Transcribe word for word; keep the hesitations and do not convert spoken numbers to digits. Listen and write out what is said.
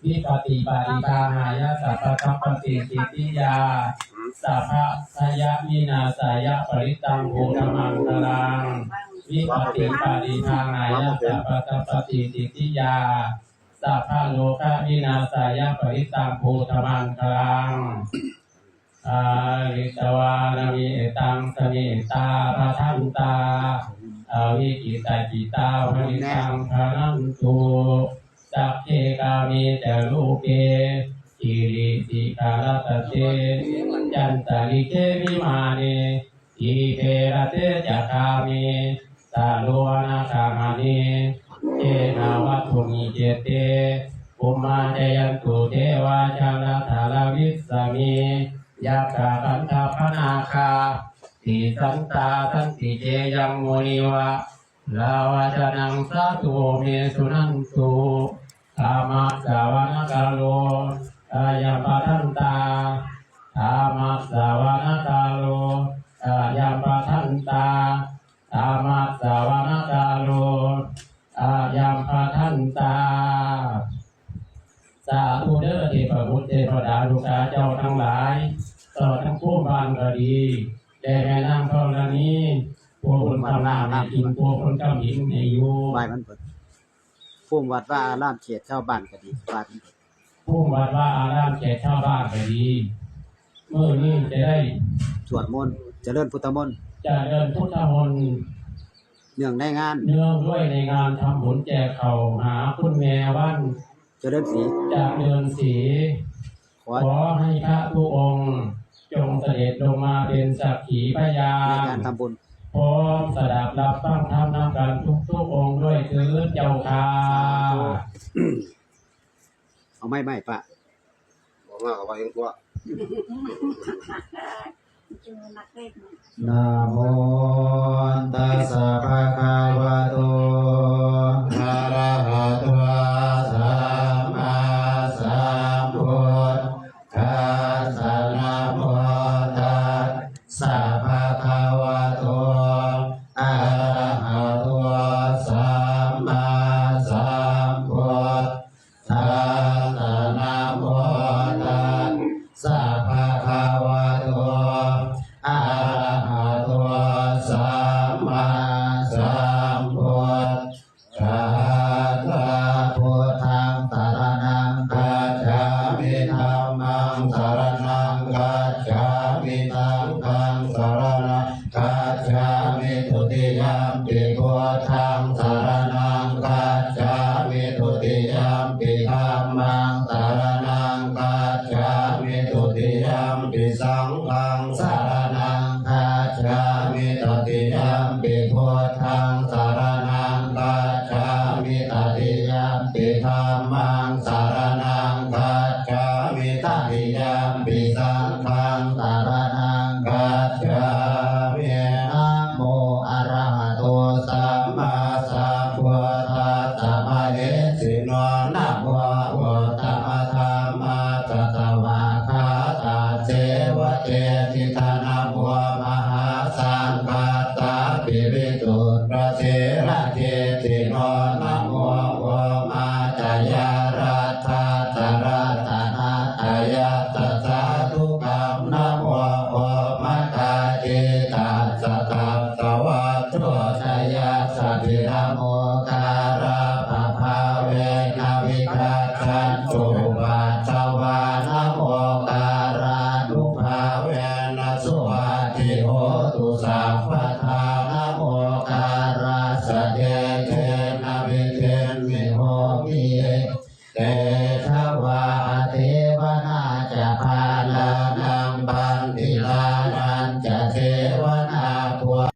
vipattipaṭibāhāya sabbasampattisiddhiyā sabbabhayavināsāya parittaṃ brūtha maṅgalaṃ. Vipattipaṭibāhāya sabbasampattisiddhiyā sabbarogavināsāya parittaṃ brūtha maṅgalaṃ. Haritvāna mettaṃ samettā bhadantā avikkhittacittā parittaṃ bhaṇantu. Sagge kāme ca rūpe girisikharataṭe cantalikkhe vimāne dīpe raṭṭhe ca gāme taruvanagahane gehavatthumhi khette bhummā cāyantu devā jalathalavisame yakkhagandhabbanāgā tiṭṭhantā santike yaṃ muniva- -ravacanaṃ sādhavo me suṇantu. Dhammassavanakālo ayambhadantā. Dhammassavanakālo ayambhadantā. Dhammassavanakālo ayambhadantā. สาธุเด้อเทพบุตรเทพดาลูกาเจ้าทั้งหลายตลอดทั้งภูมิบ้านก็ดี และแม่นางธรณี ผู้คนทำหน้าแม่กิน ผู้คนกำหินให้อยู่ ไหว้มันเบิด ภูมิวัดวาอารามเขตชาวบ้านก็ดี บ้านมันเบิด ภูมิวัดวาอารามเขตชาวบ้านก็ดี มื้อนี้จะได้ สวดมนต์ เจริญพุทธมนต์ เจริญพุทธมนต์ เนื่องในงาน เนื่องด้วยในงานทำบุญแจกข้าวหาคุณแม่วัน เจริญศรี เจริญศรี ขอ ขอให้พระทุกองค์จงเสด็จลงมาเป็นสักขีพยาน ในการทำบุญ พร้อมสดับรับฟังธรรมนำกันทุกๆองค์ด้วยเถิดเจ้าข้า สาธุ เอาไม้ไม้ปะ บอกว่าเอาไว้เองตัว Namo tassa bhagavato arahato sammāsambuddhassa. Namo tassa bhagavato arahato sammāsambuddhassa. Namo tassa bhagavato arahato sammāsambuddhassa. Buddhaṃ saraṇaṃ gacchāmi. Dhammaṃ saraṇaṃ gacchāmi. Saṅghaṃ saraṇaṃ gacchāmi. Dutiyampi buddhaṃ saraṇaṃ gacchāmi. Dutiyampi dhammaṃ saraṇaṃ gacchāmi. Dutiyampi saṅghaṃ saraṇaṃ gacchāmi. Tatiyampi buddhaṃ saraṇaṃ gacchāmi. Tatiyampi dhammaṃ saraṇaṃ gacchāmi. Tatiyampi saṅghaṃ saraṇaṃ gacchāmi. Namo arahato sammāsambuddhassa mahesino. Namo uttamadhammassa svākkhātasseva tenidha. Namo mahāsaṅghassāpi visuddhasīladiṭṭhino. Namo omātyāraddhassa ratanattayassa sādhukaṃ. Namo omakātītassa tassa vaccosayassapi. Namokārappabhāvena vigacchantu upaddavā. Namokārānubhāvena suvatthi hotu sabbadā. Namokārassa tejena vidhimhi homi tejavā. Asevanā ca bālā